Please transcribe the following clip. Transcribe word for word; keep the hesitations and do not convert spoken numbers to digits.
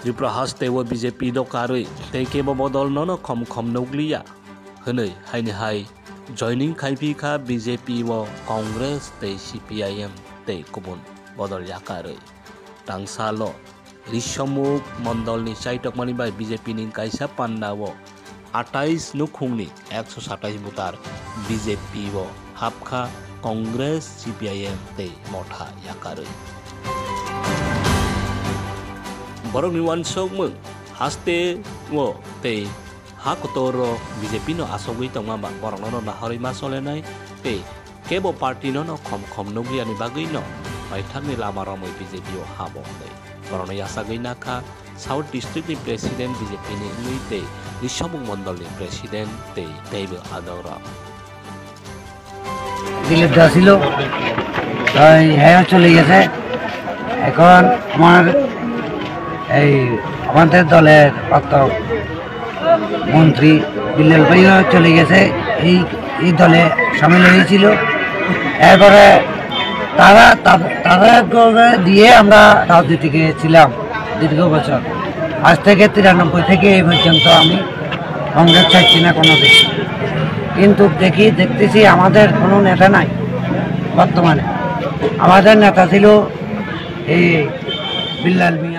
Tripura haste o B J P dokarwi tei kebo bodol nono khom khom nukliya hwnwi haini hai joining khaiphi kha B J P o Congress tei C P I M tei kubun bodol yakarwi. Tangsalo Risomuk mondolni chaitokmani bai B J P ni kaisa panda o atais nukhungni ekso satais butar B J P o hapkha Congress, C P I M tei Motha yakarwi. Borokni uansukmung haste o tei ha kotor o B J P no asogwi tongma ba borokno no nahorwi ma solenai tei kebo party no no khom khom nukliyani bagwi no paithakni lama romwi B J P o habo hwnwi borokno yachagwi nakha South District ni President B J P ni wngwi tei Risomuk Mondol ni President tei teibo adongrok. Dilip দা ছিল, তাই হ্যাঁ চলে গেছে। এখন আমার এই আমাদের দলের প্রাক্তন মন্ত্রী বিল্লাল ভাইও চলে গেছে, এই এই দলে সামিল হয়েছিল। এরপরে তারা তাদের তাদের দলে দিয়ে আমরা রাজনীতিকে ছিলাম দীর্ঘ বছর। আজ থেকে তিরানব্বই থেকে এই পর্যন্ত আমি কংগ্রেস চাইছি না কোনো দিন। কিন্তু দেখি দেখতেছি আমাদের কোনো নেতা নাই বর্তমানে। আমাদের নেতা ছিল এই বিল্লাল মিয়া।